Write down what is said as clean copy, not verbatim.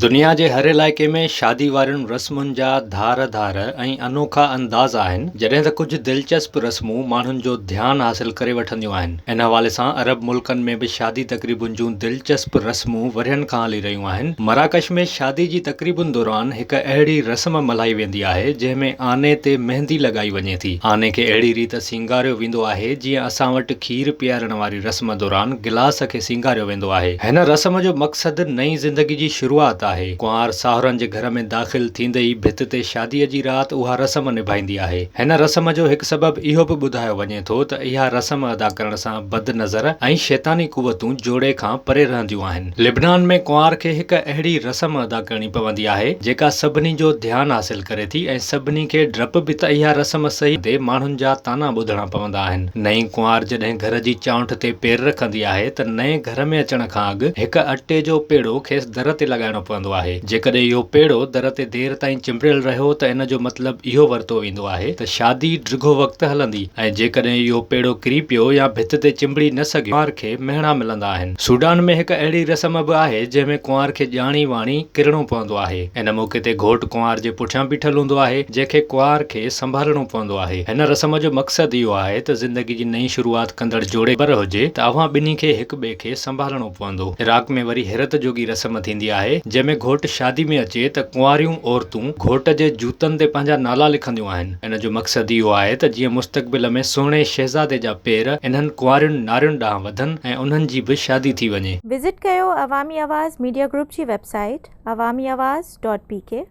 دنيا جي هر علائقي ۾ شادي وارين رسمن جا ڌار ڌار ۽ انوکا انداز آهن، جڏهن ته ڪجهه دلچسپ رسمون ماڻهن جو ڌيان حاصل ڪري وٺنديون آهن. ان حوالي سان عرب ملڪن ۾ به شادي تقريبن جون دلچسپ رسمون ورهين کان هلي رهيون آهن. مراڪش ۾ شادي جي تقريبن دوران هڪ اهڙي رسم ملهائي ويندي آهي، جنهن ۾ آني تي مهندي لڳائي وڃي ٿي. آني کي اهڙي ريت سينگاريو ويندو آهي، جيئن اسان وٽ کير پيارڻ واري رسم دوران گلاس کي سينگاريو ويندو آهي. هن رسم جو مقصد نئين زندگي جي شروعات آهي. ڪنوار ساهرن جي گهر ۾ داخل ٿيندي ئي ڀت تي شاديء جي رات اها رسم نڀائيندي آهي. هن رسم جو هڪ سبب اهو به ٻڌايو وڃي ٿو ته اها رسم ادا ڪرڻ سان بد نظر ۽ شيطاني قوتون جوڙي کان پري رهنديون آهن. لبنان ۾ ڪنوار کي هڪ اهڙي رسم ادا ڪرڻي پوندي آهي، جيڪا سڀني جو ڌيان حاصل ڪري ٿي ۽ سڀني کي ڊپ به ته اها رسم صحيح تي ماڻهن جا طعنا ٻڌڻا پوندا آهن. نئين ڪنوار جڏهن گهر جي چانئٺ تي پير رکندي آهي ته نئين گهر ۾ اچڻ کان اڳ هڪ اٽي جو پيڙو کيس در تي لڳائڻو پوندو آهي. جيڪڏهن اهو پيڙو در تي دير تائين چنبڙيل رهيو ته ان جو مطلب اهو ورتو ويندو آهي ته شادي ڊگهو وقت هلندي ۽ جيڪڏهن اهو پيڙو ڪري پيو يا ڀت تي چنبڙي نه سگهيو ڪنوار کي مهڻا ملندا آهن. سوڊان ۾ هڪ اهڙي رسم به آهي جنهن ۾ ڪنوار کي ڄاڻي واڻي ڪرڻو پوندو آهي. ان موقعي تي گهوٽ ڪنوار جي پٺيان بيٺل هوندو آهي، جنهن کي ڪنوار کي سنڀالڻو پوندو آهي. هن رسم جو مقصد اهو آهي ته زندگي جي نئين شروعات ڪندڙ جوڙي خبر هجي ته اوهان ٻنهي کي هڪ ٻئي کي سنڀالڻو پوندو. عراق ۾ وري حيرت جوڳي رسم ٿيندي آهي، جنهن ۾ گهوٽ شادي ۾ اچي ته ڪنواريون عورتون گهوٽ جي جوتن تي پنهنجا نالا لکنديون آهن. ان جو مقصد اهو آهي ته جيئن مستقبل ۾ سهڻي شهزادي جا پير انهن ڪنوارين نارين ڏانهن وڌن ۽ انهن جي به شادي ٿي وڃي. وزٽ ڪيو عوامي آواز ميڊيا گروپ جي website. Awami Awaz dot P K.